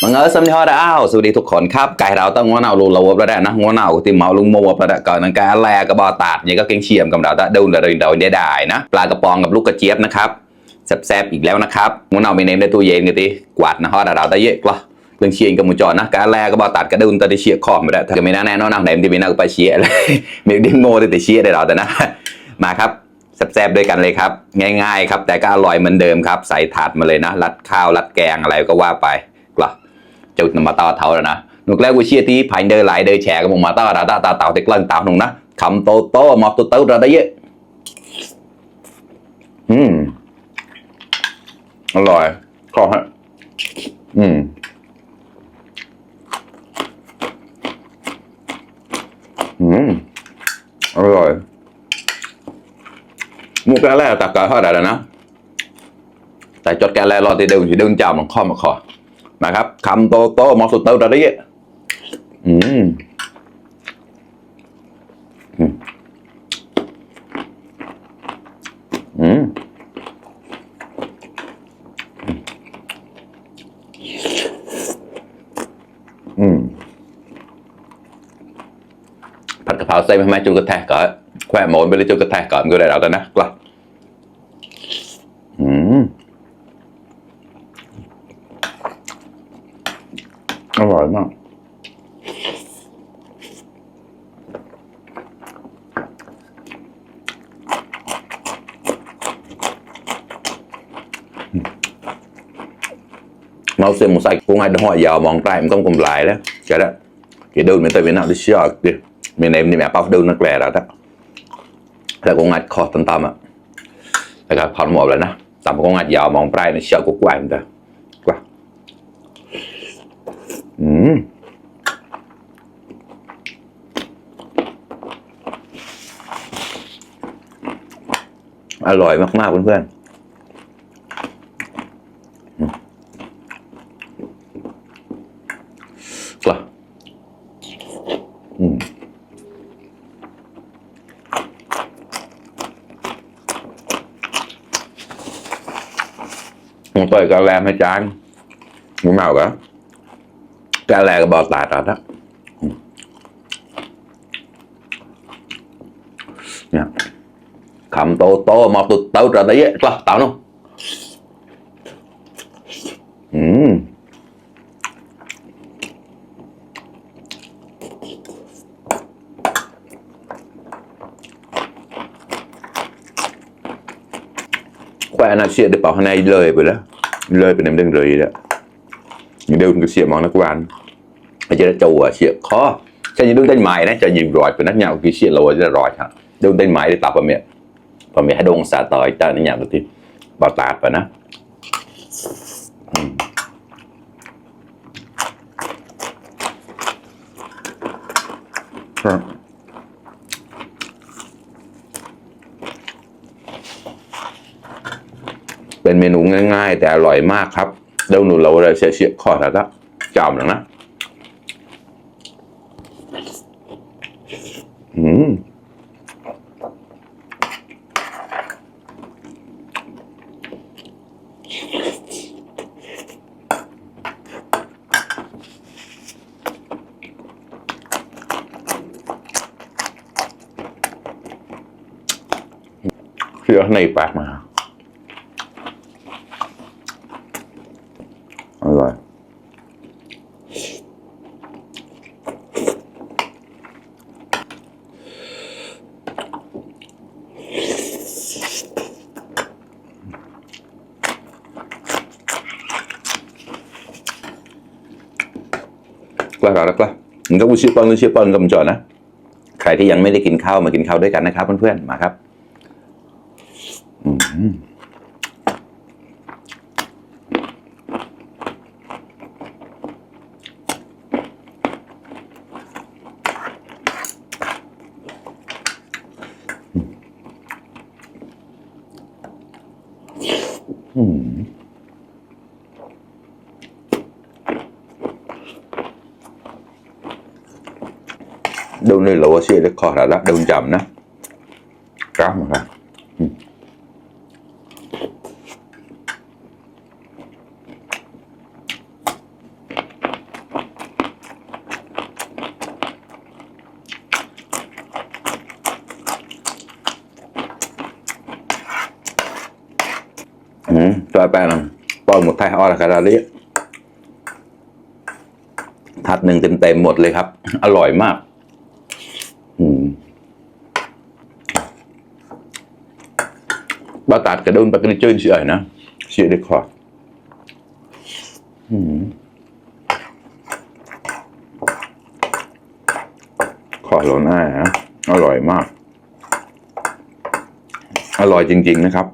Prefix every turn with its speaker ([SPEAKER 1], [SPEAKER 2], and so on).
[SPEAKER 1] มังเออสำเนียงดาวสวัสดีทุกคนครับไก่เราต้องง้อเอาลูลาวบแล้วได้นะง้อเอาตีเมาลุงมัวแล้วได้ก่อนนั่นการแลกระบอตาดนี่ก็เก่งเชียมกับเราได้ดูเดี๋ยวได้นะปลากระป๋องกับลูกกระเจี๊ยบนะครับแซ่บอีกแล้วนะครับง้อเอาไม่เน้นในตู้เย็นกันทีกวาดนะฮอดเราได้เยอะกว่าเรื่องเชียงกับมุจอนะการแลกระบอตาดกระดุนตะได้เชียคอไม่ได้ถ้าไม่แน่นอนเดี๋ยวที่ไม่น่าไปเชียเลยมีดิ้งโง่แต่เชียได้เราแต่นะมาครับแซ่บด้วยกันเลยครับง่ายๆครับแต่ก็อร่อยเหมือนเดิมครับใส่ถาดมาเลยนะรัดข้าวรัดแกงอะไรก็ว่าไปกล่ะจุดนำมาต่อเท่าแล้วนะนุกแล้วกูเชียร์ที่ผ่านเดินไหลเดินแฉกับมึงมาต่อเราต่อติดกลั่นเต่าหนุ่มนะคำโตมอบตัวเต้าเราได้เยอะอร่อยขอฮะอร่อยมุกแรกตักกะเท่าไหร่แล้วนะแต่จดแกแลรอตีเดินอยู่เดินเจ้ามันข้อมาขอนะครับคำโตมอสุดเต้าเราได้เยอะผัดกะเพราใส่แม่จุกกระแทกก่อนแขวะหมอนไปเลยจุกกระแทกก่อนก็ได้แล้วกันนะกล่ะอร่อยมากmau xem một sạch cũng ai hỏi giàu mong trai mình không cùng lại đó cái đó cái đơn mình tới Việt Nam đi chơi đi mình em đi mẹ bao đơn nó lẻ rồi đó là cũng ai khó tận tâm ạ là cái phần một rồi nè tầm cũng ai giàu mong trai nó chơi của quài mình ta quáอร่อยมากๆเพื่อนๆกล่ะmột tuần cà lem hay chán muốn nào cả cà lem cái bò tạt rồi đó nha cầm tô một tụt tao rồi đấy tao không khoe là xịt được bảo hôm nay lời rồi đó lờiเป็นน้ำเลยđó những điều cái xịt món nó quan hay chỉ là trâu à xịt khó cho những đứa tên mày đấy cho nhìn rồi của nó nhau cái xịt lồi ra rồi hả đứa tên mày để tập vào miệng hai đông xả tỏi ta nó nhặt được thì bảo tạt vào nóเป็นเมนูง่ายๆแต่อร่อยมากครับเดี๋ยวหนูเราเสียขอดแล้วจอมหนึ่งนะเชื่อในปากมาอร่อยกล้าแล้วกล้ามันก็ชื่อเปิ้ลกำจอนะใครที่ยังไม่ได้กินข้าวมากินข้าวด้วยกันนะครับเพื่อนๆมาครับđâu này là sẽ được khỏi là đâu chậm đó cá mà ra ตัวแป้งปอนหมดไทยออร์คาราลีทัดหนึ่งเต็มหมดเลยครับอร่อยมากบาตัดกระดุนปากกระจุนเฉยนะเฉยได้คอร์ขอร้อนอ้ายนะอร่อยมากอร่อยจริงๆนะครับ